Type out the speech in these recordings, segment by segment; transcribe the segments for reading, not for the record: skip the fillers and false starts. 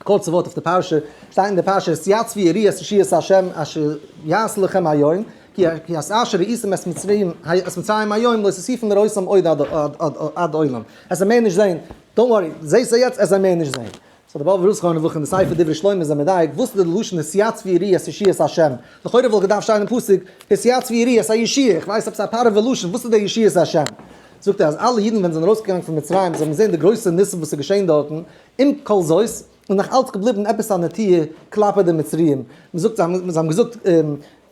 קורצע ווארט אויף די פרשה, שטייט אין די פרשה התייצבו וראו את ישועת השם אשר יעשה לכם היום, כי את אשר ראיתם את מצרים את מצרים היום לא תוסיפון לראותם עוד עד עולם, עס זאל מער נישט זען, don't worry, זעסט זיי יעצט, עס זאל מער נישט זען. so דער באבובער רב זכרונו לברכה אין די ספר דברי שלמה איז ער מדייק, וואס איז די לשון התייצבו וראו את ישועת השם? לכאורה וואלט געדארפט שטיין אין פסוק התייצבו וראו את הישועה, איך ווייס עפעס א פארעווע לשון, וואס איז די ישועת השם? זאגט ער אז אלע אידן ווען זיי זענען ארויסגעגאנגען פון מצרים, זיי האבן געזען די גרויסע ניסים וואס איז געשען דארטן, עם כל זאת, איז נאך אלץ געבליבן עפעס א נטיה כלפי די מצריים, מען זאגט זיי האבן געזאגט,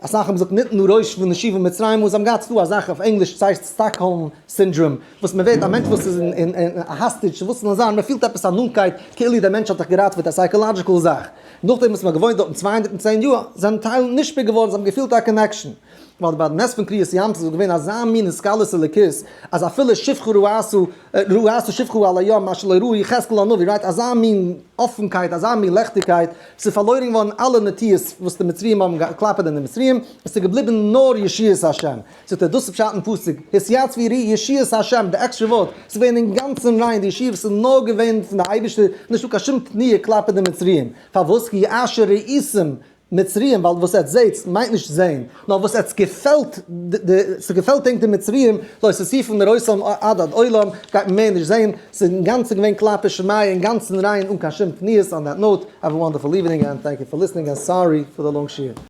אסאך האבן געזאגט נתנו ראש ונשובה מצרימה, זיי האבן געהאט ס'דא א זאך אויף ענגליש ס'הייסט Stockholm syndrome, וואס מען ווערט א מענטש וואס איז אין א hostage, וואס ס'זאל זיין, מען פילט עפעס א נאנטקייט כאילו דער מענטש האט דיך געראטעוועט, א psychological זאך. נאכדעם וואס מען האט געוואוינט דארטן 210 יאר, זענען טייל נשפע געווארן, זיי האבן געפילט א connection. ווייל ביי די נס פון קריעת ים סוף איז געווען אזא מין התגלות אלוקית, אז אפילו שפחה ראתה ראתה שפחה על הים מה שלא ראה יחזקאל הנביא, right? אזא מין אפנקייט, אזא מין לעכטיגקייט, ס'איז פארלוירן געווארן אלע נטיות וואס די מצריים האבן כלפי די מצריים, עס איז געבליבן נאר ישועת השם. זאגט ער, דאס איז פשט אין פסוק, התייצבו וראו ישועת השם, די עקסטרע ווארט, ס'איז געווען אינגאנצן ריין, די ישועה וואס איז נאר געווען פון די אייבערשטער, נישטא קיין שום תנועה כלפי די מצריים. פארוואס? כי אשר ראיתם מצרים, ווייל וואס עטס זעטס מיינט נישט זען, נאר וואס עטס געפעלט, ס'געפעלט ענק די מצריים, לא תוסיפון לראותם עוד עד עולם, גייט מען מער נישט זען, ס'איז אינגאנצן געווען כלפי שמיא, אינגאנצן ריין אן קיין שום תנועות, on that note, have a wonderful evening and thank you for listening and sorry for the long שיעור.